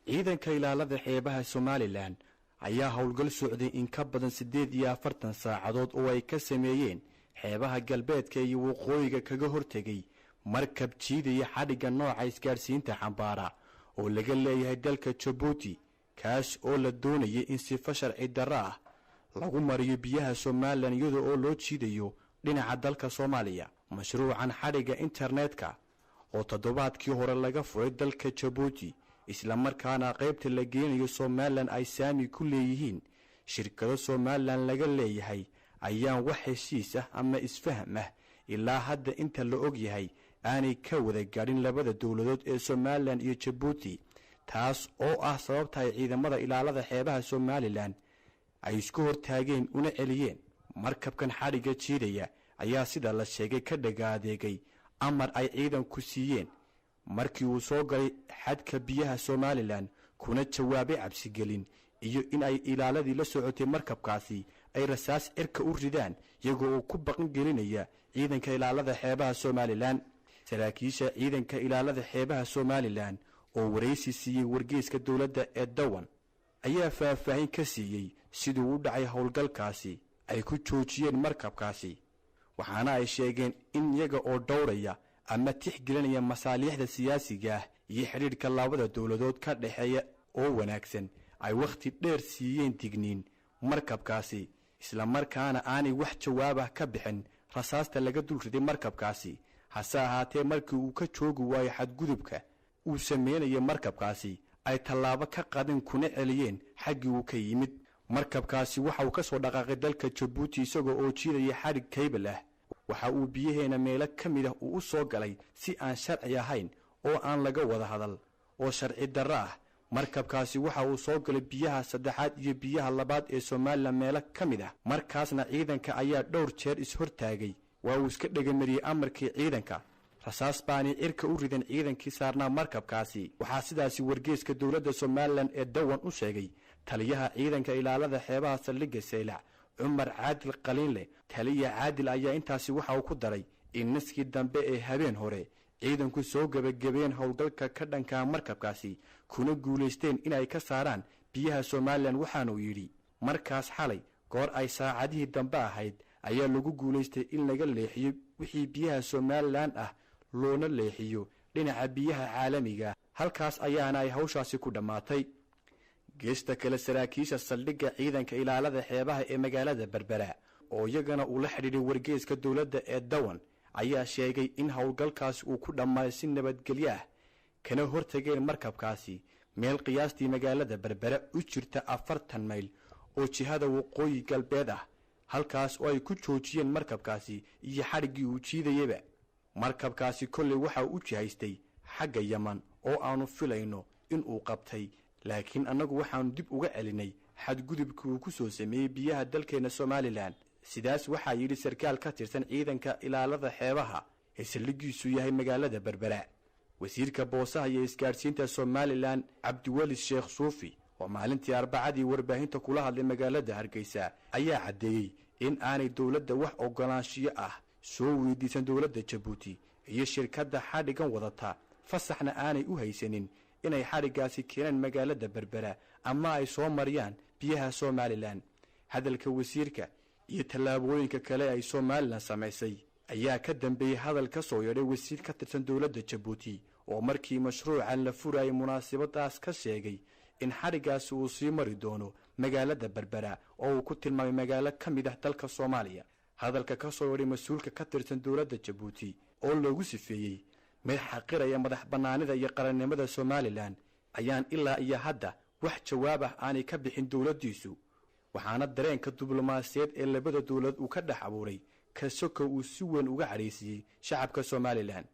Ciidanka ilaalada xeebaha Somalilan ayaa howlgal socday in ka badan 48 saacadood oo ay ka sameeyeen xeebaha galbeedka iyo waqooyiga kaga hortegay markab jiidaya xadhigga nooca isgaadhsiinta xambaara oo laga leeyahay dalka Jabuuti, kaas oo la doonayay in sifo sharci darro ah lagu mariyo biyaha Somalilan iyada oo loo jiidayo dhinaca dalka Soomaaliya. Mashruucan xadhigga internetka oo toddobaadkii hore laga furay dalka Jabuuti, islamarkaana qaybta la geenayo Somalilan ay saami ku leeyihiin shirkado Somalilan laga leeyahay, ayaan wax heshiis ah ama isfaham ah ilaa hadda inta la og yahay aanay ka wada gaadhin labada dowladood ee Somalilan iyo Jabuuti, taas oo ah sababta ay ciidamada ilaalada xeebaha Somalilan ay isku hortaageen una celiyeen. Markabkan xadhigga jiidaya ayaa sida la sheegay ka dhagaadeegay amar ay ciidanku siiyeen markii uu soo galay xadka biyaha Somalilan, kuna jawaabay cabsigelin iyo in ay ilaaladii la socotay markabkaasi ay rasaas cirka u ridaan, iyagoo uu ku baqan gelinaya ciidanka ilaalada xeebaha Somalilan. Saraakiisha ciidanka ilaalada xeebaha Somalilan oo waraysi siiyey wargeyska dowladda ee Dawan ayaa faahfaahin ka siiyey siduu u dhacay howlgalkaasi ay ku joojiyeen markabkaasi, waxaana ay sheegeen in iyaga oo dhowraya ama tixgelinaya masaaliixda siyaasiga ah iyo xidhiidhka labada dowladood ka dhexeeya oo wanaagsan ay wakhti dheer siiyeen digniin markabkaasi, islamarkaana aanay wax jawaab ah ka bixin rasaasta laga dul riday markabkaasi. Hase ahaatee markii uu ka joogi waayo xadgudubka uu sameynaya markabkaasi, ay tallaabo ka qadeen kuna celiyeen xaggii uu ka yimid. Markabkaasi waxa uu ka soo dhaqaaqay dalka Jabuuti isagoo oo jiidaya xadhig kaybal ah. Waxa uu biyaheena meelo ka mid ah uu u soo galay si aan sharci ahayn oo aan laga wada hadal oo sharci darro ah. Markabkaasi waxa uu soo galay biyaha saddexaad iyo biyaha labaad ee Somalilan meelo ka mid ah, markaasna ciidanka ayaa dhowr jeer is-hortaagay. Waa uu iska dhegamariyey amarkii ciidanka, rasaas baanay cirka u ridan ciidankii saarnaa markabkaasi. Waxaa sidaasi wargeeska dowladda Somalilan ee Dawan u sheegay taliyaha ciidanka ilaalada xeebaha saldhigga Saylac, Cumar Caadil Qaliinleh. Taliya Caadil ayaa intaasi waxa uu ku daray in naskii dambe ee habeen hore ciidanku soo gebagabeen howlgalka ka dhankaa markabkaasi, kuna guulaysteen inay ka saaraan biyaha Somalilan. Waxaanuu yidhi, markaas xalay goor ay saacadihii dambe ahayd ayaa lagu guulaystay in laga leexiyo wixii biyaha Somalilan ah loona leexiyo dhinaca biyaha caalamiga, halkaas ayaana ay hawshaasi ku dhammaatay. Geesta kale, saraakiisha saldhigga ciidanka ilaalada xeebaha ee magaalada Berbera oo iyagana uu la xidhiidhay wargeeska dowladda ee Dawan ayaa sheegay in howlgalkaasi uu ku dhammaaday si nabadgelyo ah, kana hortageen markabkaasi meel qiyaastii magaalada Berbera u jirta 40 mayl oo jihada waqooyi galbeed ah, halkaas oo ay ku joojiyeen markabkaasi iyo xadhiggii uu jiidayaba. Markabkaasi kolley waxa uu u jihaystay xagga Yaman oo aanu filayno inuu qabtay, laakiin annagu waxaannu dib uga celinay xadgudubkii uu ku soo sameeyey biyaha dalkeenna Somalilan. Sidaas waxaa yidhi sarkaal ka tirsan ciidanka ilaalada xeebaha ee saldhiggiisu yahay magaalada Berbera. Wasiirka boosaha iyo isgaadhsiinta Somalilan, Cabdiweli Sheekh Suufi, oo maalintii Arbacadii warbaahinta kula hadlay magaalada Hargeysa ayaa caddeeyey in aanay dowladda wax ogolaanshiyo ah soo weydiisan dowladda Jabuuti iyo shirkadda xadhiggan wadata, fasaxna aanay u haysanin inay xadhiggaasi keenaan magaalada Berbera ama ay soo mariyaan biyaha Somalilan. Hadalka wasiirka iyo tallaabooyinka kale ay Somalilan samaysay ayaa ka dambeeyey hadal ka soo yeedhay wasiir ka tirsan dowladda Jabuuti oo markii mashruucan la furayay munaasabadaas ka sheegay in xadhiggaasi uu sii mari doono magaalada Berbera oo uu ku tilmaamay magaalo ka mid ah dalka Soomaaliya. Hadalka ka soo yeedhay mas-uulka ka tirsan dowladda Jabuuti oo loogu sifeeyey mid xaqiraya madax bannaanida iyo qarannimada Somalilan ayaan ilaa iyo hadda wax jawaab ah aanay ka bixin dowladdiisu, waxaana dareenka diblomaasiyeed ee labada dowlad uu ka dhex abuuray kasokow uu si weyn uga cadhaysiiyey shacabka Somalilan.